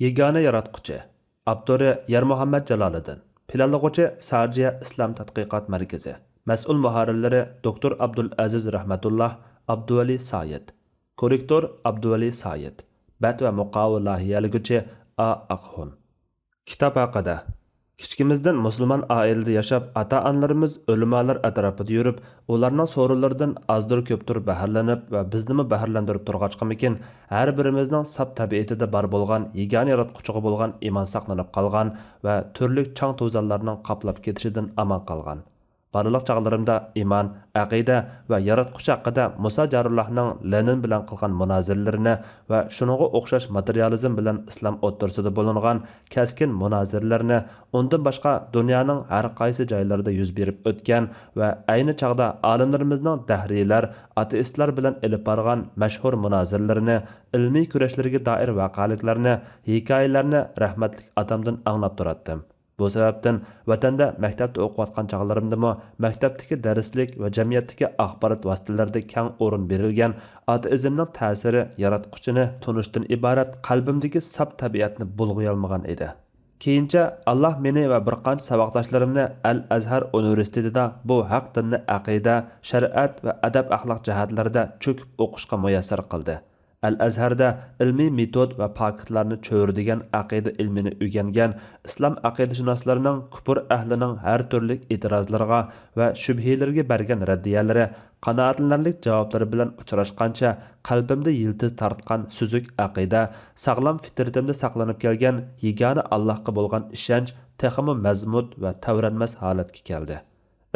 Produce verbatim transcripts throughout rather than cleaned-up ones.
يېگانە ياراتقۇچى. ئاپتورى يارمۇھەممەت جالالىدىن. پىلانلىغۇچى ساجىيە ئىسلام تەتقىقات مەركىزى. مەسئۇل مۇھەررىرلىرى دوكتور ئابدۇلئەزىز رەھمەتۇللا، ئابدۇۋەلى سايىت. كوررېكتور ئابدۇۋەلى سايىت. بەت ۋە مۇقاۋا لايىھەلىگۈچى ئا ئاقخۇن. كىتاب ھەققىدە. كىچىكىمىزدىن مۇسۇلمان ئائىلىدە ياشاپ، ئاتا-ئانىلىرىمىز ئۆلىمالار ئەتراپىدا يۈرۈپ، ئۇلارنىڭ سورۇنلىرىدىن ئازدۇر-كۆپتۇر بەھرىلىنىپ ۋە بىزنىمۇ بەھرىلەندۈرۈپ تۇرغاچقىمىكىن، ھەر بىرىمىزنىڭ ساپ تەبىئىتىدە بار بولغان يېگانە ياراتقۇچىغا بولغان ئىمان ساقلىنىپ قالغان ۋە تۈرلۈك چاڭ-توزانلارنىڭ قاپلاپ كېتىشىدىن ئامان قالغان. بالىلىق چاغلىرىمدا ئىمان، ئەقىدە ۋە ياراتقۇچى ھەققىدە مۇسا جارۇللاھنىڭ لېنىن بىلەن قىلغان مۇنازىرىلىرىنى ۋە شۇنىڭغا ئوخشاش ماتېرىيالىزم بىلەن ئىسلام ئوتتۇرىسىدا بولۇنغان كەسكىن مۇنازىرىلىرىنى، ئۇندىن باشقا دۇنيانىڭ ھەر قايسى جايلىرىدا يۈز بېرىپ ئۆتكەن ۋە ئەينى چاغدا ئالىملىرىمىزنىڭ دەھرىيلەر، ئاتېئىستلار بىلەن ئېلىپ بارغان مەشھۇر مۇنازىرىلىرىنى، ئىلمىي كۈرەشلىرىگە دائىر ۋەقەلىكلەرنى، ھېكايىلەرنى رەھمەتلىك ئاتامدىن ئاڭلاپ تۇراتتىم. بۇ سەۋەبتىن ۋەتەندە مەكتەپتە ئوقۇۋاتقان چاغلىرىمدىمۇ مەكتەپتىكى دەرسلىك ۋە جەمئىيەتتىكى ئاخبارات ۋاسىتىلىرىدە كەڭ ئورۇن بېرىلگەن ئاتېئىزمنىڭ تەسىرى ياراتقۇچىنى تونۇشتىن ئىبارەت قەلبىمدىكى ساپ تەبىئەتنى بۇلغىيالمىغان ئىدى. كېيىنچە ئاللاھ مېنى ۋە بىر قانچە ساۋاقداشلىرىمنى ئەل ئەزھەر ئۇنىۋېرسىتېتىدا بۇ ھەق دىننى ئەقىدە، شەرىئەت ۋە ئەدەپ-ئەخلاق جەھەتلەردە چۆكۈپ ئوقۇشقا مۇيەسسەر قىلدى. ئەل ئەزھەردە ئىلمىي مېتود ۋە پاكىتلارنى چۆرىدىگەن ئەقىدە ئىلمىنى ئۆگەنگەن ئىسلام ئەقىدىشۇناسلىرىنىڭ كۇپۇر ئەھلىنىڭ ھەر تۈرلۈك ئېتىرازلىرىغا ۋە شۈبھىلىرىگە بەرگەن رەددىيەلىرى، قانائەتلىنەرلىك جاۋابلىرى بىلەن ئۇچراشقانچە قەلبىمدە يىلتىز تارتقان سۈزۈك ئەقىدە، ساغلام فىترىتىمدە ساقلىنىپ كەلگەن يېگانە ئاللاھقا بولغان ئىشەنچ تېخىمۇ مەزمۇت ۋە تەۋرەنمەس ھالەتكە كەلدى.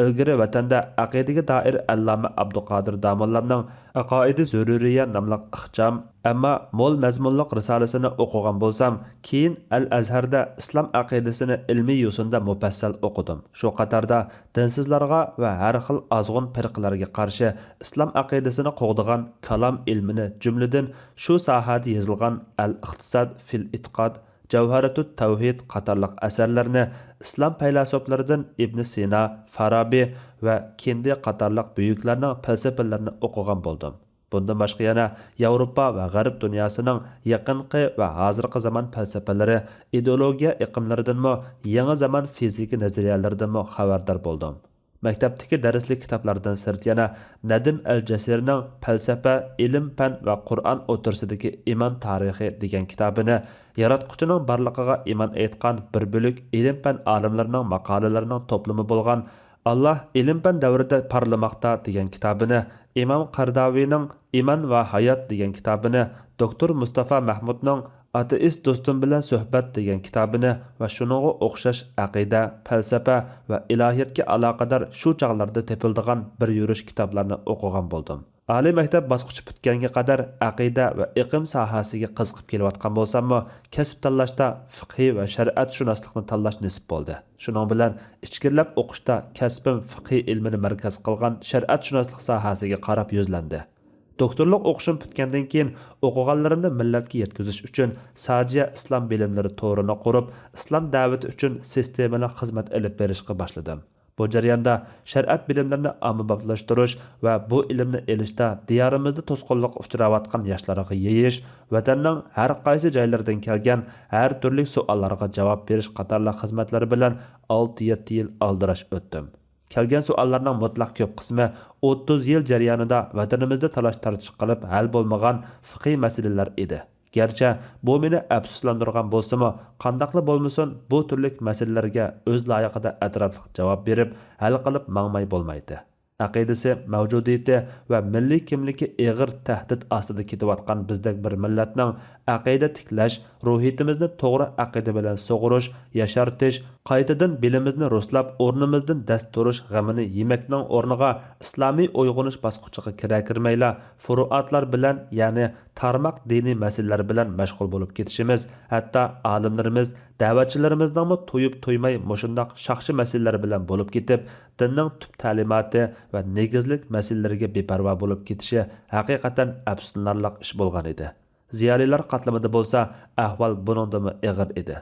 ئىلگىرى ۋەتەندە ئەقىدىگە دائىر ئەللامە ئابدۇقادىر داموللامنىڭ ئەقائىدى زۆرۈرىيە ناملىق ئىخچام، ئەمما مول مەزمۇنلۇق رىسالىسىنى ئوقۇغان بولسام، كېيىن ئەل ئەزھەردە ئىسلام ئەقىدىسىنى ئىلمىي يوسۇندا مۇپەسسەل ئوقۇدۇم. شۇ قاتاردا دىنسىزلارغا ۋە ھەر خىل ئازغۇن پىرقىلەرگە قارشى ئىسلام ئەقىدىسىنى قوغدىغان كالام ئىلمىنى، جۈملىدىن شۇ ساھەدە يېزىلغان ئەل ئىقتىساد فىل ئېتىقاد، جەۋھەرەتۇت تەۋھىد قاتارلىق ئەسەرلەرنى ئىسلام پەيلاسوپلىرىدىن ئىبنى سىنا، فارابى ۋە كىندى قاتارلىق بۈيۈكلەرنىڭ پەلسەپىلىرىنى ئوقۇغان بولدۇم. بۇندىن باشقا يەنە ياۋروپا ۋە غەرب دۇنياسىنىڭ يېقىنقى ۋە ھازىرقى زامان پەلسەپىلىرى، ئىدېئولوگىيە ئېقىملىرىدىنمۇ، يېڭى زامان فىزىكا نەزەرىيەلىرىدىنمۇ خەۋەردار بولدۇم. مەكتەپتىكى دەرسلىك كىتابلاردىن سىرت يەنە نەدىم ئەل جەسىرنىڭ پەلسەپە، ئىلىم-پەن ۋە قۇرئان ئوتتۇرىسىدىكى ئىمان تارىخى دېگەن كىتابىنى، ياراتقۇچىنىڭ بارلىقىغا ئىمان ئېيتقان بىر بۆلەك ئىلىم-پەن ئالىملىرىنىڭ ماقالىلىرىنىڭ توپلىمى بولغان ئاللاھ ئىلىم-پەن دەۋرىدە پارلىماقتا دېگەن كىتابىنى، ئىمام قەرداۋىنىڭ ئىمان ۋە ھايات دېگەن كىتابىنى، دوكتور مۇستافا مەھمۇدنىڭ ئاتېئىست دوستۇم بىلەن سۆھبەت دېگەن كىتابىنى ۋە شۇنىڭغا ئوخشاش ئەقىدە، پەلسەپە ۋە ئىلاھىيەتكە ئالاقىدار شۇ چاغلاردا تېپىلىدىغان بىر يۈرۈش كىتابلارنى ئوقۇغان بولدۇم. ئالىي مەكتەپ باسقۇچى پۈتكەنگە قەدەر ئەقىدە ۋە ئېقىم ساھەسىگە قىزىقىپ كېلىۋاتقان بولساممۇ، كەسىپ تاللاشتا فىقھى ۋە شەرىئەتشۇناسلىقنى تاللاش نېسىپ بولدى. شۇنىڭ بىلەن ئىچكىرىلەپ ئوقۇشتا كەسپىم فىقھى ئىلمىنى مەركەز قىلغان شەرىئەتشۇناسلىق ساھەسىگە قاراپ يۈزلەندى. دوكتورلۇق ئوقۇشۇم پۈتكەندىن كېيىن، ئوقۇغانلىرىمنى مىللەتكە يەتكۈزۈش ئۈچۈن ساجىيە ئىسلام بىلىملىرى تورىنى قۇرۇپ، ئىسلام دەۋىتى ئۈچۈن سىستېمىلىق خىزمەت ئېلىپ بېرىشقا باشلىدىم. بۇ جەرياندا شەرىئەت بىلىملىرىنى ئاممىبابلاشتۇرۇش ۋە بۇ ئىلىمنى ئېلىشتا دىيارىمىزدا توسقۇنلۇققا ئۇچراۋاتقان ياشلارغا يېيىش، ۋەتەننىڭ ھەر قايسى جايلىرىدىن كەلگەن ھەر تۈرلۈك سوئاللارغا جاۋاب بېرىش قاتارلىق خىزمەتلەر بىلەن ئالتە يەتتە يىل ئالدىراش ئۆتتۈم. كەلگەن سوئاللارنىڭ مۇتلەق كۆپ قىسمى ئوتتۇز يىل جەريانىدا ۋەتىنىمىزدە تالاش-تارتىش قىلىپ ھەل بولمىغان فىقھىي مەسىلىلەر ئىدى. گەرچە بۇ مېنى ئەپسۇسلاندۇرغان بولسىمۇ، قانداقلا بولمىسۇن، بۇ تۈرلۈك مەسىلىلەرگە ئۆز لايىقىدا ئەتراپلىق جاۋاب بېرىپ، ھەل قىلىپ ماڭماي بولمايتتى. ئەقىدىسى، مەۋجۇدىيىتى ۋە مىللىي كىملىكى ئېغىر تەھدىت ئاستىدا كېتىۋاتقان بىزدەك بىر مىللەتنىڭ ئەقىدە تىكلەش، روھىيىتىمىزنى توغرا ئەقىدە بىلەن سۇغۇرۇش، ياشارتىش، قايتىدىن بىلىمىمىزنى رۇسلاپ، ئورنىمىزدىن دەس تۇرۇش غېمىنى يېمەكنىڭ ئورنىغا ئىسلامىي ئويغىنىش باسقۇچىغا كىرە-كىرمەيلا، فۇرۇئاتلار بىلەن، يەنى تارماق دىنىي مەسىلىلەر بىلەن مەشغۇل بولۇپ كېتىشىمىز، ھەتتا ئالىملىرىمىز، دەۋەتچىلىرىمىزنىڭمۇ تويۇپ-تويماي مۇشۇنداق شاخچى مەسىلىلەر بىلەن بولۇپ كېتىپ، دىننىڭ تۈپ تەلىماتى ۋە نېگىزلىك مەسىلىلىرىگە بىپەرۋا بولۇپ كېتىشى ھەقىقەتەن ئەپسۇسلىنارلىق ئىش بولغان ئىدى. زىيالىيلار قاتلىمىدا بولسا ئەھۋال بۇنىڭدىنمۇ ئېغىر ئىدى.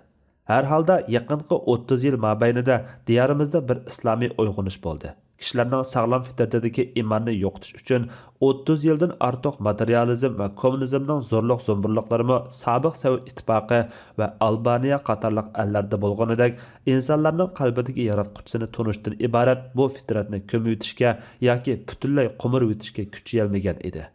ھەر ھالدا يېقىنقى ئوتتۇز يىل مابەينىدە دىيارىمىزدا بىر ئىسلامىي ئويغىنىش بولدى. كىشىلەرنىڭ ساغلام فىترىتىدىكى ئىماننى يوقىتىش ئۈچۈن ئوتتۇز يىلدىن ئارتۇق ماتېرىيالىزم ۋە كوممۇنىزمنىڭ زورلۇق زومبۇرلۇقلىرىمۇ سابىق سوۋېت ئىتتىپاقى ۋە ئالبانىيە قاتارلىق ئەللەردە بولغىنىدەك، ئىنسانلارنىڭ قەلبىدىكى ياراتقۇچىسىنى تونۇشتىن ئىبارەت بۇ فىترەتنى كۆمۈۋېتىشكە ياكى پۈتۈنلەي قومۇرۇۋېتىشكە كۈچىيەلمىگەن ئىدى.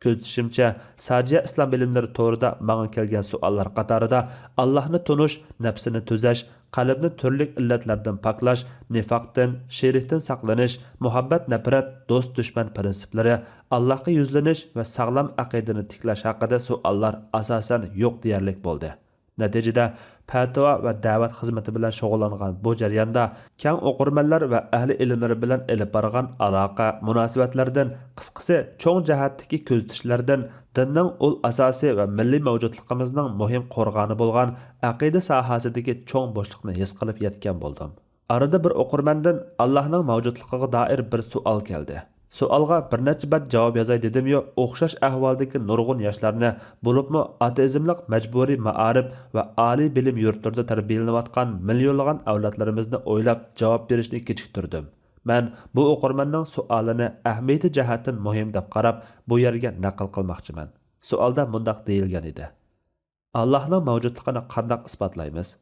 كۆزىتىشىمچە، ساجىيە ئىسلام بىلىملىرى تورىدا ماڭا كەلگەن سوئاللار قاتارىدا ئاللاھنى تونۇش، نەپسىنى تۈزەش، قەلبنى تۈرلۈك ئىللەتلەردىن پاكلاش، نىفاقتىن، شېرىكتىن ساقلىنىش، مۇھەببەت نەپرەت، دوست دۈشمەن پىرىنسىپلىرى، ئاللاھقا يۈزلىنىش ۋە ساغلام ئەقىدىنى تىكلەش ھەققىدە سوئاللار ئاساسەن يوق دېيەرلىك بولدى. نەتىجىدە، پەتىۋا ۋە دەۋەت خىزمىتى بىلەن شۇغۇللانغان بۇ جەرياندا كەڭ ئوقۇرمەنلەر ۋە ئەھلى ئىلىملىرى بىلەن ئېلىپ بارغان ئالاقە، مۇناسىۋەتلەردىن، قىسقىسى، چوڭ جەھەتتىكى كۆزىتىشلەردىن دىننىڭ ئۇل ئاساسى ۋە مىللىي مەۋجۇتلۇقىمىزنىڭ مۇھىم قورغانى بولغان ئەقىدە ساھەسىدىكى چوڭ بوشلۇقنى ھېس قىلىپ يەتكەن بولدۇم. ئارىدا بىر ئوقۇرمەندىن ئاللاھنىڭ مەۋجۇتلۇقىغا دائىر بىر سوئال كەلدى. سوئالغا بىر نەچچە بەت جاۋاب يازاي دېدىميۇ، ئوخشاش ئەھۋالدىكى نۇرغۇن ياشلارنى، بولۇپمۇ ئاتېئىزملىق مەجبۇرىي مائارىپ ۋە ئالىي بىلىم يۇرتلىرىدا تەربىيەلىنىۋاتقان مىليونلىغان ئەۋلادلىرىمىزنى ئويلاپ جاۋاب بېرىشنى كېچىكتۈردۈم. مەن بۇ ئوقۇرمەننىڭ سوئالىنى ئەھمىيىتى جەھەتتىن مۇھىم دەپ قاراپ، بۇ يەرگە نەقىل قىلماقچىمەن. سوئالدا مۇنداق دېيىلگەن ئىدى. ئاللاھنىڭ مەۋجۇتلۇقىنى قانداق ئىسپاتلايمىز؟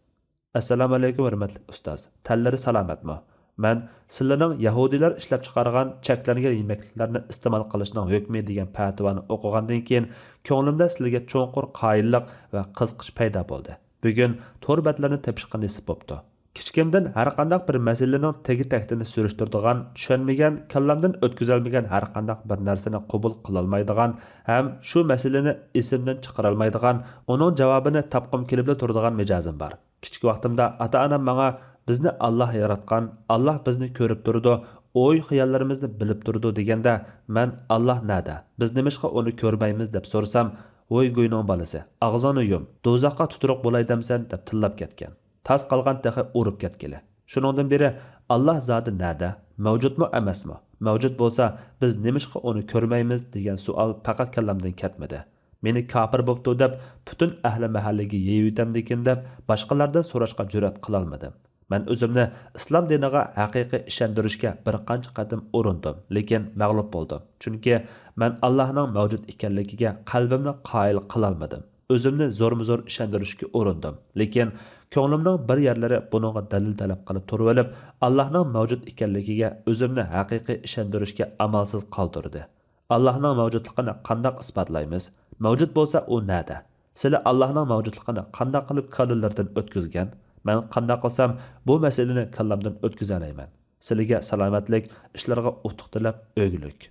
ئەسسالامۇئەلەيكۇم، ھۆرمەتلىك ئۇستاز. تەنلىرى سالامەتمۇ؟ مەن سىلىنىڭ يەھۇدىيلار ئىشلەپچىقارغان چەكلەنگەن يېمەكلىكلەرنى ئىستېمال قىلىشنىڭ ھۆكمى دېگەن پەتىۋانى ئوقۇغاندىن كېيىن، كۆڭلۈمدە سىلىگە چوڭقۇر قايىللىق ۋە قىزىقىش پەيدا بولدى. بۈگۈن تور بەتلىرىنى تېپىشقا نېسىپ بوپتۇ. كىچىكىمدىن ھەرقانداق بىر مەسىلىنىڭ تېگى-تەكتىنى سۈرۈشتۈرىدىغان، چۈشەنمىگەن، كاللامدىن ئۆتكۈزەلمىگەن ھەرقانداق بىر نەرسىنى قوبۇل قىلالمايدىغان ھەم شۇ مەسىلىنى ئېسىمدىن چىقىرالمايدىغان، ئۇنىڭ جاۋابىنى تاپقۇم كېلىپلا تۇرىدىغان مىجەزىم بار. كىچىك ۋاقتىمدا ئاتا-ئانام ماڭا، «بىزنى ئاللاھ ياراتقان، ئاللاھ بىزنى كۆرۈپ تۇرىدۇ، ئوي-خىياللىرىمىزنى بىلىپ تۇرىدۇ» دېگەندە، مەن، «ئاللاھ نەدە؟ بىز نېمىشقا ئۇنى كۆرمەيمىز؟» دەپ سورىسام، «ۋوي گۇينىڭ بالىسى، ئاغزىڭنى يۇم، دوزاخقا تۇتۇرۇق بولاي دەمسەن؟» دەپ تىللاپ كەتكەن. تاس قالغان تېخى ئۇرۇپ كەتكىلى. شۇنىڭدىن بېرى، «ئاللاھ زادى نەدە؟ مەۋجۇتمۇ ئەمەسمۇ؟ مەۋجۇت بولسا، بىز نېمىشقا ئۇنى كۆرمەيمىز؟» دېگەن سوئال پەقەت كاللامدىن كەتمىدى. مېنى كاپىر بوپتۇ دەپ، پۈتۈن ئەھلى مەھەللىگە يېيىۋېتەمدىكىن دەپ، باشقىلاردىن سوراشقا جۈرئەت قىلالمىدىم. مەن ئۆزۈمنى ئىسلام دىنىغا ھەقىقىي ئىشەندۈرۈشكە بىر قانچە قېتىم ئۇرۇندۇم، لېكىن مەغلۇپ بولدۇم. چۈنكى مەن ئاللاھنىڭ مەۋجۇت ئىكەنلىكىگە قەلبىمنى قايىل قىلالمىدىم. ئۆزۈمنى زورمۇزور ئىشەندۈرۈشكە ئۇرۇندۇم، لېكىن كۆڭلۈمنىڭ بىر يەرلىرى بۇنىڭغا دەلىل تەلەپ قىلىپ تۇرۇۋېلىپ، ئاللاھنىڭ مەۋجۇت ئىكەنلىكىگە ئۆزۈمنى ھەقىقىي ئىشەندۈرۈشكە ئامالسىز قالدۇردى. ئاللاھنىڭ مەۋجۇتلۇقىنى قانداق ئىسپاتلايمىز؟ مەۋجۇت بولسا، ئۇ نەدە؟ سىلى ئاللاھنىڭ مەۋجۇتلۇقىنى قانداق قىلىپ كاللىلىرىدىن ئۆتكۈزگەن؟ مەن قانداق قىلسام بۇ مەسىلىنى كاللامدىن ئۆتكۈزەلەيمەن؟ سىلىگە سالامەتلىك، ئىشلارغا ئۇتۇق تىلەپ ئۆگۈلۈك.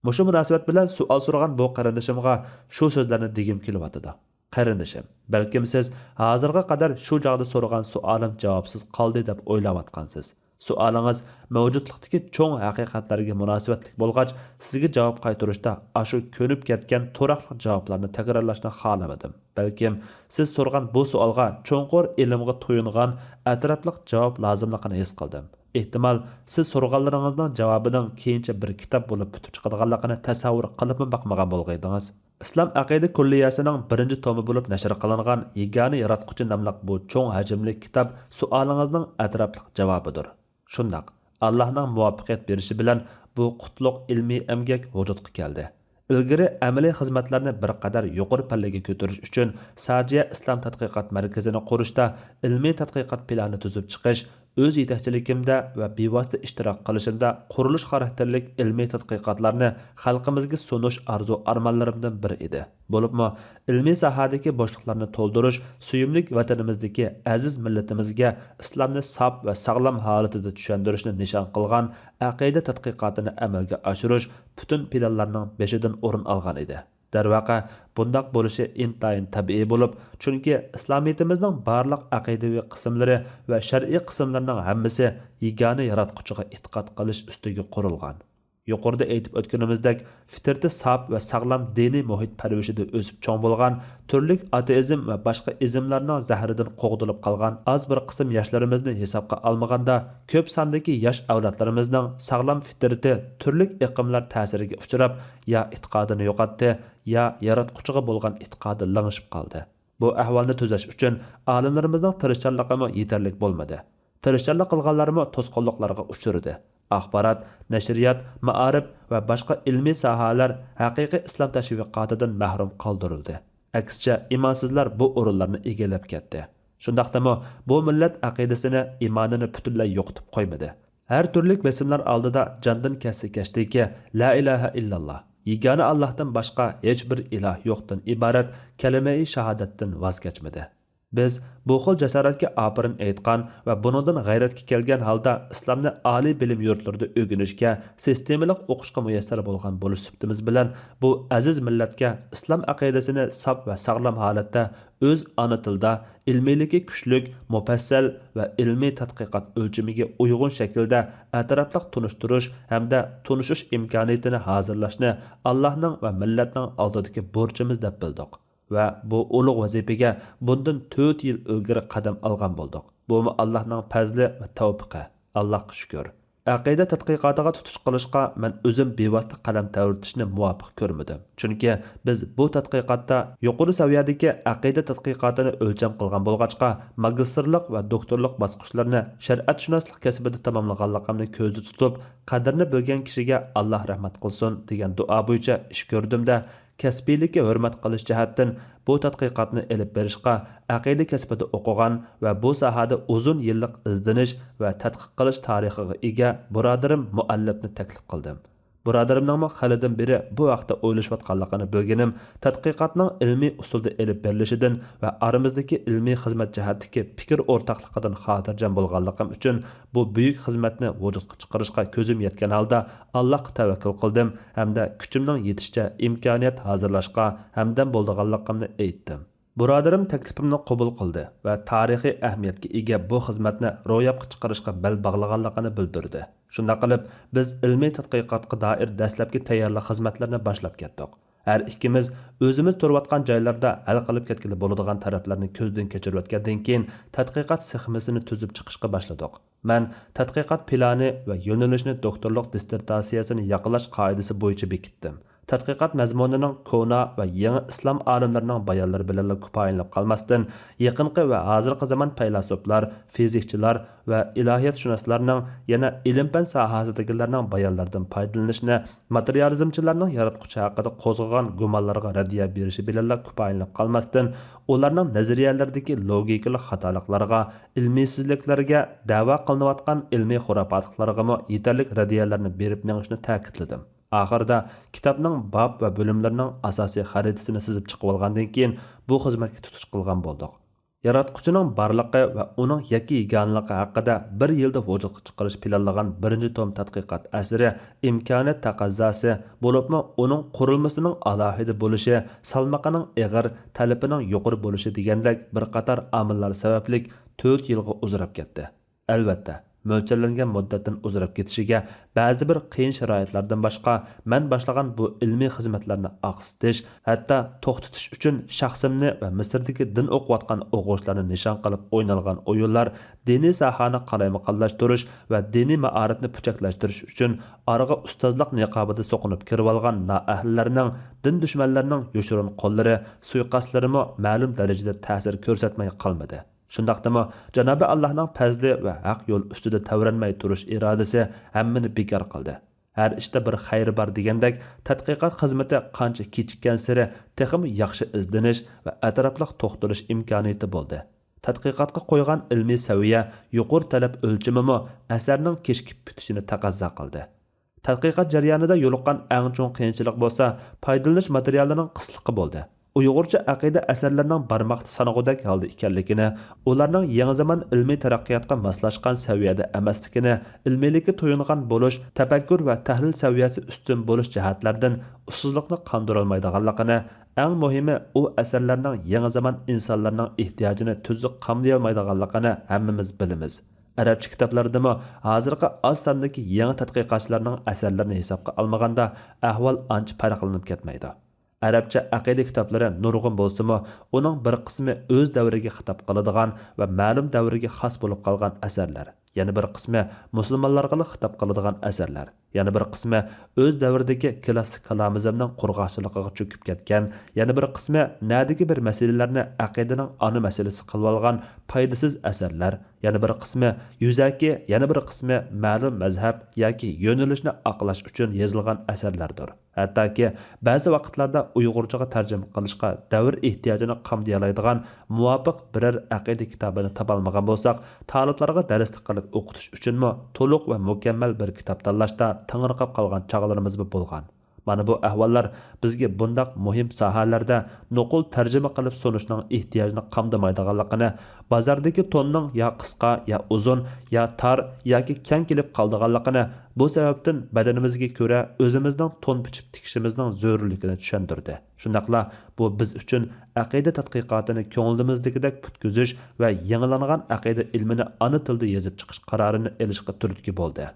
مۇشۇ مۇناسىۋەت بىلەن سوئال سورىغان بۇ قېرىندىشىمغا شۇ سۆزلەرنى دېگۈم كېلىۋاتىدۇ. قېرىندىشىم، بەلكىم سىز ھازىرغا قەدەر شۇ چاغدا سورىغان سوئالىم جاۋابسىز قالدى دەپ ئويلاۋاتقانسىز. سوئالىڭىز مەۋجۇتلۇقتىكى چوڭ ھەقىقەتلەرگە مۇناسىۋەتلىك بولغاچ، سىزگە جاۋاب قايتۇرۇشتا ئاشۇ كۆنۈپ كەتكەن تۇراقلىق جاۋابلارنى تەكرارلاشنى خالىمىدىم. بەلكىم سىز سورىغان بۇ سوئالغا چوڭقۇر ئىلىمغا تويۇنغان ئەتراپلىق جاۋاب لازىملىقىنى ھېس قىلدىم. ئېھتىمال، سىز سورىغانلىرىڭىزنىڭ جاۋابىنىڭ كېيىنچە بىر كىتاب بولۇپ پۈتۈپ چىقىدىغانلىقىنى تەسەۋۋۇر قىلىپمۇ باقمىغان بولغىيدىڭىز. ئىسلام ئەقىدە كۇللىيەسىنىڭ بىرىنچى تومى بولۇپ نەشر قىلىنغان يېگانە ياراتقۇچى ناملىق بۇ چوڭ ھەجىملىك كىتاب سوئالىڭىزنىڭ ئەتراپلىق جاۋابىدۇر. شۇنداق، ئاللاھنىڭ مۇۋەپپەقىيەت بېرىشى بىلەن بۇ قۇتلۇق ئىلمىي ئەمگەك ۋۇجۇدقا كەلدى. ئىلگىرى ئەمەلىي خىزمەتلەرنى بىر قەدەر يۇقىرى پەللىگە كۆتۈرۈش ئۈچۈن ساجىيە ئىسلام تەتقىقات مەركىزىنى قۇرۇشتا ئىلمىي تەتقىقات پىلانى تۈزۈپ چىقىش، ئۆز يېتەكچىلىكىمدە ۋە بىۋاسىتە ئىشتىراك قىلىشىمدا قۇرۇلۇش خاراكتېرلىك ئىلمىي تەتقىقاتلارنى خەلقىمىزگە سۇنۇش ئارزۇ-ئارمانلىرىمدىن بىرى ئىدى. بولۇپمۇ، ئىلمىي ساھەدىكى بوشلۇقلارنى تولدۇرۇش سۆيۈملۈك ۋەتىنىمىزدىكى ئەزىز مىللىتىمىزگە ئىسلامنى ساپ ۋە ساغلام ھالىتىدە چۈشەندۈرۈشنى نىشان قىلغان ئەقىدە تەتقىقاتىنى ئەمەلگە ئاشۇرۇش پۈتۈن پىلانلارنىڭ بېشىدىن ئورۇن ئالغان ئىدى. دەرۋەقە، بۇنداق بولۇشى ئىنتايىن تەبىئىي بولۇپ، چۈنكى ئىسلامىيىتىمىزنىڭ بارلىق ئەقىدىۋى قىسىملىرى ۋە شەرئىي قىسىملىرىنىڭ ھەممىسى يېگانە ياراتقۇچىغا ئېتىقاد قىلىش ئۈستىگە قۇرۇلغان. يۇقىرىدا ئېيتىپ ئۆتكىنىمىزدەك، فىترىتى ساپ ۋە ساغلام دىنىي مۇھىت پەرۋىشىدە ئۆسۈپ چوڭ بولغان، تۈرلۈك ئاتېئىزم ۋە باشقا ئىزملارنىڭ زەھىرىدىن قوغدىلىپ قالغان ئاز بىر قىسىم ياشلىرىمىزنى ھېسابقا ئالمىغاندا، كۆپ ساندىكى ياش ئەۋلادلىرىمىزنىڭ ساغلام فىترىتى تۈرلۈك ئېقىملار تەسىرىگە ئۇچراپ، يا ئېتىقادىنى يوقاتتى، يا ياراتقۇچىغا بولغان ئېتىقادى لىڭشىپ قالدى. بۇ ئەھۋالنى تۈزەش ئۈچۈن ئالىملىرىمىزنىڭ تىرىشچانلىقىمۇ يېتەرلىك بولمىدى. تىرىشچانلىق قىلغانلارمۇ توسقۇنلۇقلارغا ئۇچرىدى. ئاخبارات، نەشرىيات، مائارىپ ۋە باشقا ئىلمىي ساھەلەر ھەقىقىي ئىسلام تەشۋىقاتىدىن مەھرۇم قالدۇرۇلدى. ئەكسىچە، ئىمانسىزلار بۇ ئورۇنلارنى ئىگىلەپ كەتتى. شۇنداقتىمۇ، بۇ مىللەت ئەقىدىسىنى، ئىمانىنى پۈتۈنلەي يوقىتىپ قويمىدى. ھەر تۈرلۈك بېسىملار ئالدىدا جاندىن كەتسە كەچتىكى، لا ئىلاھە ئىللاللا، يېگانە ئاللاھتىن باشقا ھېچبىر ئىلاھ يوقتىن ئىبارەت كەلىمەئى شاھادەتتىن ۋاز كەچمىدى. بىز بۇ خىل جاسارەتكە ئاپىرىن ئېيتقان ۋە بۇنىڭدىن غەيرەتكە كەلگەن ھالدا ئىسلامنى ئالىي بىلىم يۇرتلىرىدا ئۆگىنىشكە، سىستېمىلىق ئوقۇشقا مۇيەسسەر بولغان بولۇش سۈپىتىمىز بىلەن، بۇ ئەزىز مىللەتكە ئىسلام ئەقىدىسىنى ساپ ۋە ساغلام ھالەتتە ئۆز ئانا تىلدا، ئىلمىيلىكى كۈچلۈك، مۇپەسسەل ۋە ئىلمىي تەتقىقات ئۆلچىمىگە ئۇيغۇن شەكىلدە ئەتراپلىق تونۇشتۇرۇش ھەمدە تونۇشۇش ئىمكانىيىتىنى ھازىرلاشنى ئاللاھنىڭ ۋە مىللەتنىڭ ئالدىدىكى بورچىمىز دەپ بىلدۇق ۋە بۇ ئۇلۇغ ۋەزىپىگە بۇندىن تۆت يىل ئىلگىرى قەدەم ئالغان بولدۇق. بۇمۇ ئاللاھنىڭ پەزلى ۋە تەۋپىقى. ئاللاھقا شۈكۈر. ئەقىدە تەتقىقاتىغا تۇتۇش قىلىشقا مەن ئۆزۈم بىۋاسىتە قەلەم تەۋرىتىشنى مۇۋاپىق كۆرمىدىم. چۈنكى بىز بۇ تەتقىقاتتا يۇقىرى سەۋىيەدىكى ئەقىدە تەتقىقاتىنى ئۆلچەم قىلغان بولغاچقا، ماگىستىرلىق ۋە دوكتورلۇق باسقۇچلىرىنى شەرىئەتشۇناسلىق كەسپىدە تاماملىغانلىقىمنى كۆزدە تۇتۇپ، قەدرىنى بىلگەن كىشىگە ئاللاھ رەھمەت قىلسۇن دېگەن دۇئا بويىچە ئىش كۆردۈم-دە، كەسپىيلىككە ھۆرمەت قىلىش جەھەتتىن بۇ تەتقىقاتنى ئېلىپ بېرىشقا ئەقىدە كەسپىدە ئوقۇغان ۋە بۇ ساھەدە ئۇزۇن يىللىق ئىزدىنىش ۋە تەتقىق قىلىش تارىخىغا ئىگە بۇرادىرىم مۇئەللىپنى تەكلىپ قىلدىم. بۇرادىرىمنىڭمۇ خېلىدىن بېرى بۇ ھەقتە ئويلىشىۋاتقانلىقىنى بىلگىنىم، تەتقىقاتنىڭ ئىلمىي ئۇسۇلدا ئېلىپ بېرىلىشىدىن ۋە ئارىمىزدىكى ئىلمىي خىزمەت جەھەتتىكى پىكىر ئورتاقلىقىدىن خاتىرجەم بولغانلىقىم ئۈچۈن، بۇ بۈيۈك خىزمەتنى ۋۇجۇدقا چىقىرىشقا كۆزۈم يەتكەن ھالدا ئاللاھقا تەۋەككۈل قىلدىم ھەمدە كۈچۈمنىڭ يېتىشىچە ئىمكانىيەت ھازىرلاشقا ھەمدەم بولىدىغانلىقىمنى ئېيتتىم. بۇرادىرىم تەكلىپىمنى قوبۇل قىلدى ۋە تارىخىي ئەھمىيەتكە ئىگە بۇ خىزمەتنى روياپقا چىقىرىشقا بەل باغلىغانلىقىنى بىلدۈردى. شۇنداق قىلىپ، بىز ئىلمىي تەتقىقاتقا دائىر دەسلەپكى تەييارلىق خىزمەتلىرىنى باشلاپ كەتتۇق. ھەر ئىككىمىز ئۆزىمىز تۇرۇۋاتقان جايلاردا ھەل قىلىپ كەتكىلى بولىدىغان تەرەپلەرنى كۆزدىن كەچۈرۈۋەتكەندىن كېيىن، تەتقىقات سخېمىسىنى تۈزۈپ چىقىشقا باشلىدۇق. مەن تەتقىقات پىلانى ۋە يۆنىلىشنى دوكتورلۇق دىسسېرتاتسىيەسىنى ياقلاش قائىدىسى بويىچە بېكىتتىم. تەتقىقات مەزمۇنىنىڭ كونا ۋە يېڭى ئىسلام ئالىملىرىنىڭ بايانلىرى بىلەنلا كۇپايىلىنىپ قالماستىن، يېقىنقى ۋە ھازىرقى زامان پەيلاسوپلار، فىزىكچىلار ۋە ئىلاھىياتشۇناسلارنىڭ، يەنە ئىلىم-پەن ساھەسىدىكىلەرنىڭ بايانلىرىدىن پايدىلىنىشنى، ماتېرىيالىزمچىلارنىڭ ياراتقۇچى ھەققىدە قوزغىغان گۇمانلارغا رەددىيە بېرىشى بىلەنلا كۇپايىلىنىپ قالماستىن، ئۇلارنىڭ نەزەرىيەلىرىدىكى لوگىكىلىق خاتالىقلارغا، ئىلمىيسىزلىكلەرگە، دەۋا قىلىنىۋاتقان ئىلمىي خۇراپاتلىقلارغىمۇ يېتەرلىك رەددىيەلەرنى بېرىپ مېڭىشنى تەكىتلىدىم. ئاخىرىدا كىتابنىڭ باب ۋە بۆلۈملىرىنىڭ ئاساسىي خەرىتىسىنى سىزىپ چىقىۋالغاندىن كېيىن، بۇ خىزمەتكە تۇتۇش قىلغان بولدۇق. ياراتقۇچىنىڭ بارلىقى ۋە ئۇنىڭ يەككە-يېگانىلىقى ھەققىدە بىر يىلدا ۋۇجۇدقا چىقىرىش پىلانلىغان بىرىنچى توم تەتقىقات ئەسىرى ئىمكانىيەت تەقەززاسى، بولۇپمۇ ئۇنىڭ قۇرۇلمىسىنىڭ ئالاھىدە بولۇشى، سالمىقىنىڭ ئېغىر، تەلىپىنىڭ يۇقىرى بولۇشى دېگەندەك بىر قاتار ئامىللار سەۋەبلىك تۆت يىلغا ئۇزىراپ كەتتى. ئەلۋەتتە، مۆلچەرلەنگەن مۇددەتتىن ئۇزىراپ كېتىشىگە بەزى بىر قىيىن شارائىتلاردىن باشقا، مەن باشلىغان بۇ ئىلمىي خىزمەتلەرنى ئاقسىتىش، ھەتتا توختىتىش ئۈچۈن شەخسىمنى ۋە مىسىردىكى دىن ئوقۇۋاتقان ئوقۇغۇچىلارنى نىشان قىلىپ ئوينالغان ئويۇنلار دىنىي ساھەنى قالايمىقانلاشتۇرۇش ۋە دىنىي مائارىپنى پۈچەكلەشتۈرۈش ئۈچۈن ئارىغا ئۇستازلىق نىقابىدا سوقۇنۇپ كىرىۋالغان نائەھلىلەرنىڭ، دىن دۈشمەنلىرىنىڭ يوشۇرۇن قوللىرى، سۇيىقەستلىرىمۇ مەلۇم دەرىجىدە تەسىر كۆرسەتمەي قالمىدى. شۇنداقتىمۇ، جانابى ئاللاھنىڭ پەزلى ۋە ھەق يول ئۈستىدە تەۋرەنمەي تۇرۇش ئىرادىسى ھەممىنى بىكار قىلدى. ھەر ئىشتا بىر خەير بار دېگەندەك، تەتقىقات خىزمىتى قانچە كېچىككەنسېرى تېخىمۇ ياخشى ئىزدىنىش ۋە ئەتراپلىق توختىلىش ئىمكانىيىتى بولدى. تەتقىقاتقا قويغان ئىلمىي سەۋىيە، يۇقىرى تەلەپ ئۆلچىمىمۇ ئەسەرنىڭ كېچىكىپ پۈتۈشىنى تەقەززا قىلدى. تەتقىقات جەريانىدا يولۇققان ئەڭ چوڭ قىيىنچىلىق بولسا، پايدىلىنىش ماتېرىيالىنىڭ قىسلىقى بولدى. ئۇيغۇرچە ئەقىدە ئەسەرلىرىنىڭ بارماقتا سانىغۇدەك ھالدا ئىكەنلىكىنى، ئۇلارنىڭ يېڭى زامان ئىلمىي تەرەققىياتقا ماسلاشقان سەۋىيەدە ئەمەسلىكىنى، ئىلمىيلىككە تويۇنغان بولۇش، تەپەككۇر ۋە تەھلىل سەۋىيەسى ئۈستۈن بولۇش جەھەتلەردىن ئۇسسۇزلۇقنى قاندۇرالمايدىغانلىقىنى، ئەڭ مۇھىمى، ئۇ ئەسەرلەرنىڭ يېڭى زامان ئىنسانلارنىڭ ئېھتىياجىنى تۈزۈك قاملىيالمايدىغانلىقىنى ھەممىمىز بىلىمىز. ئەرەبچە كىتابلاردىمۇ ھازىرقى ئاز ساندىكى يېڭى تەتقىقاتچىلارنىڭ ئەسەرلىرىنى ھېسابقا ئالمىغاندا، ئەھۋال ئانچە پەرقلىنىپ كەتمەيدۇ. ئەرەبچە ئەقىدە كىتابلىرى نۇرغۇن بولسىمۇ، ئۇنىڭ بىر قىسمى ئۆز دەۋرىگە خىتاب قىلىدىغان ۋە مەلۇم دەۋرگە خاس بولۇپ قالغان ئەسەرلەر. يەنە بىر قىسمى مۇسۇلمانلارغىلا خىتاب قىلىدىغان ئەسەرلەر، يەنە بىر قىسمى ئۆز دەۋرىدىكى كلاسسىك كالامىزمنىڭ قۇرغاقچىلىقىغا چۆكۈپ كەتكەن، يەنە بىر قىسمى نەدىكى بىر مەسىلىلەرنى ئەقىدىنىڭ ئانا مەسىلىسى قىلىۋالغان پايدىسىز ئەسەرلەر، يەنە بىر قىسمى يۈزەكى، يەنە بىر قىسمى مەلۇم مەزھەپ ياكى يۆنىلىشنى ئاقلاش ئۈچۈن يېزىلغان ئەسەرلەردۇر. ھەتتاكى بەزى ۋاقىتلاردا ئۇيغۇرچىغا تەرجىمە قىلىشقا دەۋر ئېھتىياجىنى قامدىيالايدىغان مۇۋاپىق بىرەر ئەقىدە كىتابىنى تاپالمىغان بولساق، تالىپلارغا دەرسلىك قىلىپ ئوقۇتۇش ئۈچۈنمۇ تولۇق ۋە مۇكەممەل بىر كىتاب تاللاشتا تېڭىرقاپ قالغان چاغلىرىمىزمۇ بولغان. مانا بۇ ئەھۋاللار بىزگە بۇنداق مۇھىم ساھەلەردە نوقۇل تەرجىمە قىلىپ سۇنۇشنىڭ ئېھتىياجىنى قامدىمايدىغانلىقىنى، بازاردىكى توننىڭ يا قىسقا، يا ئۇزۇن، يا تار ياكى كەڭ كېلىپ قالىدىغانلىقىنى، بۇ سەۋەبتىن بەدىنىمىزگە كۆرە ئۆزىمىزنىڭ تون پىچىپ تىكىشىمىزنىڭ زۆرۈرلۈكىنى چۈشەندۈردى. شۇنداقلا بۇ بىز ئۈچۈن ئەقىدە تەتقىقاتىنى كۆڭلىمىزدىكىدەك پۈتكۈزۈش ۋە يېڭىلانغان ئەقىدە ئىلمىنى ئانا تىلدا يېزىپ چىقىش قارارىنى ئېلىشقا تۈرتكە بولدى.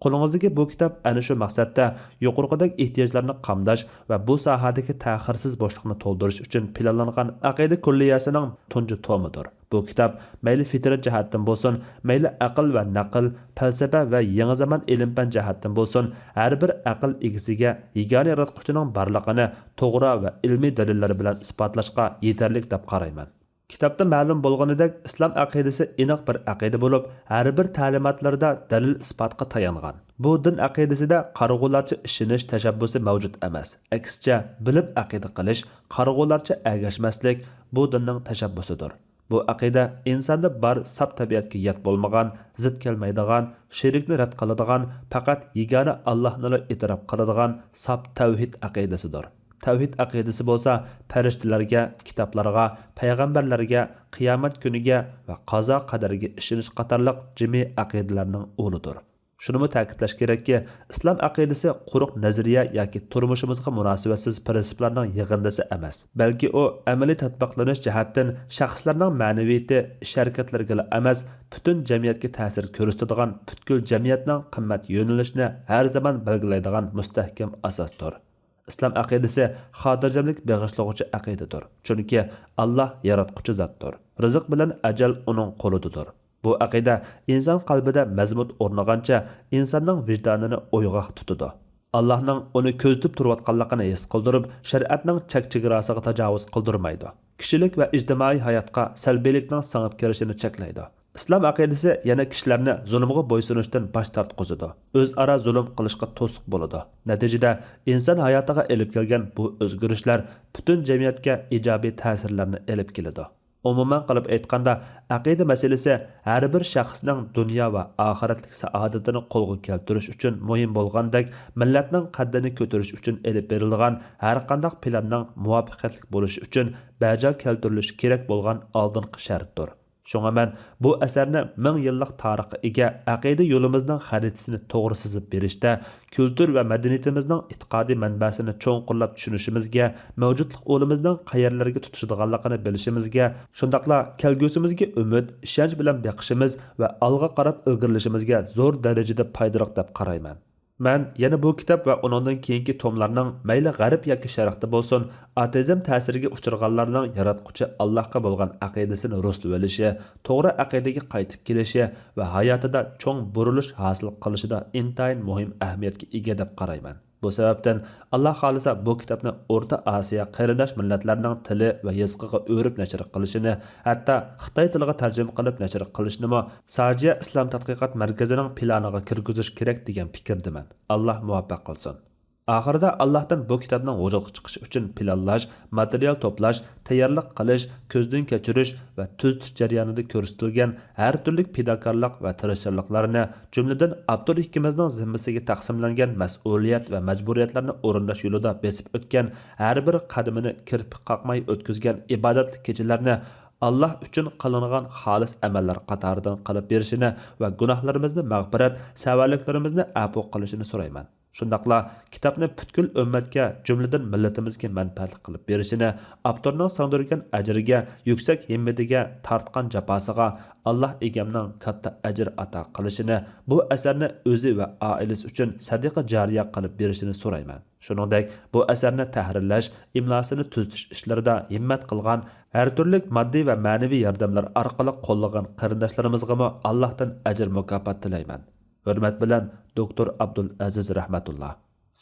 قولىڭىزدىكى بۇ كىتاب ئەنە شۇ مەقسەتتە يۇقىرىقىدەك ئېھتىياجلارنى قامداش ۋە بۇ ساھەدىكى تەخىرسىز بوشلۇقنى تولدۇرۇش ئۈچۈن پىلانلانغان ئەقىدە كۇللىيەسىنىڭ تۇنجى تومىدۇر. بۇ كىتاب مەيلى فىترەت جەھەتتىن بولسۇن، مەيلى ئەقىل ۋە نەقىل، پەلسەپە ۋە يېڭى زامان ئىلىم-پەن جەھەتتىن بولسۇن، ھەر بىر ئەقىل ئىگىسىگە يېگانە ياراتقۇچىنىڭ بارلىقىنى توغرا ۋە ئىلمىي دەلىللەر بىلەن ئىسپاتلاشقا يېتەرلىك دەپ قارايمەن. كىتابتا مەلۇم بولغىنىدەك، ئىسلام ئەقىدىسى ئېنىق بىر ئەقىدە بولۇپ، ھەر بىر تەلىماتلىرىدا دەلىل-ئىسپاتقا تايانغان. بۇ دىن ئەقىدىسىدە قارىغۇلارچە ئىشىنىش تەشەببۇسى مەۋجۇت ئەمەس. ئەكسىچە، بىلىپ ئەقىدە قىلىش، قارىغۇلارچە ئەگەشمەسلىك بۇ دىننىڭ تەشەببۇسىدۇر. بۇ ئەقىدە ئىنساندا بار ساپ تەبىئەتكە يات بولمىغان، زىت كەلمەيدىغان، شېرىكنى رەت قىلىدىغان، پەقەت يېگانە ئاللاھنىلا ئېتىراپ قىلىدىغان ساپ تەۋھىد ئەقىدىسىدۇر. تەۋھىد ئەقىدىسى بولسا پەرىشتىلەرگە، كىتابلارغا، پەيغەمبەرلەرگە، قىيامەت كۈنىگە ۋە قازا-قەدەرگە ئىشىنىش قاتارلىق جىمى ئەقىدىلەرنىڭ ئۇلىدۇر. شۇنىمۇ تەكىتلەش كېرەككى، ئىسلام ئەقىدىسى قۇرۇق نەزەرىيە ياكى تۇرمۇشىمىزغا مۇناسىۋەتسىز پىرىنسىپلارنىڭ يىغىندىسى ئەمەس، بەلكى ئۇ ئەمەلىي تەتبىقلىنىش جەھەتتىن شەخسلەرنىڭ مەنىۋىيىتى، ئىش-ھەرىكەتلىرىگىلا ئەمەس، پۈتۈن جەمئىيەتكە تەسىر كۆرسىتىدىغان پۈتكۈل جەمئىيەتنىڭ قىممەت يۆنىلىشىنى ھەر زامان بەلگىلەيدىغان مۇستەھكەم ئاساستۇر. ئىسلام ئەقىدىسى خاتىرجەملىك بېغىشلىغۇچى ئەقىدىدۇر. چۈنكى ئاللاھ ياراتقۇچى زاتتۇر. رىزىق بىلەن ئەجەل ئۇنىڭ قولىدىدۇر. بۇ ئەقىدە ئىنسان قەلبىدە مەزمۇت ئورنىغانچە ئىنساننىڭ ۋىجدانىنى ئويغاق تۇتىدۇ. ئاللاھنىڭ ئۇنى كۆزىتىپ تۇرۇۋاتقانلىقىنى ھېس قىلدۇرۇپ، شەرىئەتنىڭ چەك-چېگراسىغا تاجاۋۇز قىلدۇرمايدۇ. كىشىلىك ۋە ئىجتىمائىي ھاياتقا سەلبىيلىكنىڭ سىڭىپ كىرىشىنى چەكلەيدۇ. ئىسلام ئەقىدىسى يەنە كىشىلەرنى زۇلۇمغا بويسۇنۇشتىن باش تارتقۇزىدۇ، ئۆزئارا زۇلۇم قىلىشقا توسۇق بولىدۇ. نەتىجىدە، ئىنسان ھاياتىغا ئېلىپ كەلگەن بۇ ئۆزگىرىشلەر پۈتۈن جەمئىيەتكە ئىجابىي تەسىرلەرنى ئېلىپ كېلىدۇ. ئومۇمەن قىلىپ ئېيتقاندا، ئەقىدە مەسىلىسى ھەر بىر شەخسنىڭ دۇنيا ۋە ئاخىرەتلىك سائادىتىنى قولغا كەلتۈرۈش ئۈچۈن مۇھىم بولغاندەك، مىللەتنىڭ قەددىنى كۆتۈرۈش ئۈچۈن ئېلىپ بېرىلىدىغان ھەرقانداق پىلاننىڭ مۇۋەپپەقىيەتلىك بولۇشى ئۈچۈن بەجا كەلتۈرۈلۈشى كېرەك بولغان ئالدىنقى شەرتتۇر. شۇڭا مەن بۇ ئەسەرنى مىڭ يىللىق تارىخقا ئىگە ئەقىدە يولىمىزنىڭ خەرىتىسىنى توغرا سىزىپ بېرىشتە، كۈلتۈر ۋە مەدەنىيىتىمىزنىڭ ئېتىقادىي مەنبەسىنى چوڭقۇرلاپ چۈشىنىشىمىزگە، مەۋجۇتلۇق ئۇلىمىزنىڭ قەيەرلەرگە تۇتىشىدىغانلىقىنى بىلىشىمىزگە، شۇنداقلا كەلگۈسىمىزگە ئۈمىد، ئىشەنچ بىلەن بېقىشىمىز ۋە ئالغا قاراپ ئىلگىرىلىشىمىزگە زور دەرىجىدە پايدىلىق دەپ قارايمەن. مەن يەنە بۇ كىتاب ۋە ئۇنىڭدىن كېيىنكى توملارنىڭ مەيلى غەرب ياكى شەرقتە بولسۇن، ئاتېئىزم تەسىرىگە ئۇچرىغانلارنىڭ ياراتقۇچى ئاللاھقا بولغان ئەقىدىسىنى رۇسلىۋېلىشى، توغرا ئەقىدىگە قايتىپ كېلىشى ۋە ھاياتىدا چوڭ بۇرۇلۇش ھاسىل قىلىشىدا ئىنتايىن مۇھىم ئەھمىيەتكە ئىگە دەپ قارايمەن. بۇ سەۋەبتىن، ئاللاھ خالىسا، بۇ كىتابنى ئورتا ئاسىيا قېرىنداش مىللەتلەرنىڭ تىلى ۋە يېزىقىغا ئۆرۈپ نەشر قىلىشىنى، ھەتتا خىتاي تىلىغا تەرجىمە قىلىپ نەشر قىلىشنىمۇ ساجىيە ئىسلام تەتقىقات مەركىزىنىڭ پىلانىغا كىرگۈزۈش كېرەك دېگەن پىكىردىمەن. ئاللاھ مۇۋەپپەق قىلسۇن. ئاخىرىدا ئاللاھتىن بۇ كىتابنىڭ ۋۇجۇدقا چىقىشى ئۈچۈن پىلانلاش، ماتېرىيال توپلاش، تەييارلىق قىلىش، كۆزدىن كەچۈرۈش ۋە تۈزىتىش جەريانىدا كۆرسىتىلگەن ھەر تۈرلۈك پىداكارلىق ۋە تىرىشچانلىقلارنى، جۈملىدىن ئاپتور ئىككىمىزنىڭ زىممىسىگە تەقسىملەنگەن مەسئۇلىيەت ۋە مەجبۇرىيەتلەرنى ئورۇنداش يولىدا بېسىپ ئۆتكەن ھەر بىر قەدىمىنى كىرپىك قاقماي ئۆتكۈزگەن ئىبادەتلىك كېچىلەرنى ئاللاھ ئۈچۈن قىلىنغان خالىس ئەمەللەر قاتارىدىن قىلىپ بېرىشىنى ۋە گۇناھلىرىمىزنى مەغپىرەت، سەۋەنلىكلىرىمىزنى ئەپۇ قىلىشىنى سورايمەن. شۇنداقلا كىتابنى پۈتكۈل ئۈممەتكە، جۈملىدىن مىللىتىمىزگە مەنپەئەتلىك قىلىپ بېرىشىنى، ئاپتورنىڭ سىڭدۈرگەن ئەجرىگە، يۈكسەك ھىممىتىگە، تارتقان جاپاسىغا ئاللاھ ئىگەمنىڭ كاتتا ئەجىر ئاتا قىلىشىنى، بۇ ئەسەرنى ئۆزى ۋە ئائىلىسى ئۈچۈن سەدىقە جارىيە قىلىپ بېرىشىنى سورايمەن. شۇنىڭدەك بۇ ئەسەرنى تەھرىرلەش، ئىملاسىنى تۈزىتىش ئىشلىرىدا ھىممەت قىلغان، ھەر تۈرلۈك ماددىي ۋە مەنىۋى ياردەملەر ئارقىلىق قوللىغان قېرىنداشلىرىمىزغىمۇ ئاللاھتىن ئەجىر مۇكاپات تىلەيمەن. ھۆرمەت بىلەن، دوكتور ئابدۇل ئەزىز رەھمەتۇللا.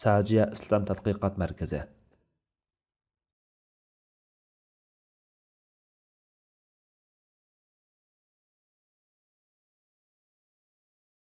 ساجىيە ئىسلام تەتقىقات مەركىزى.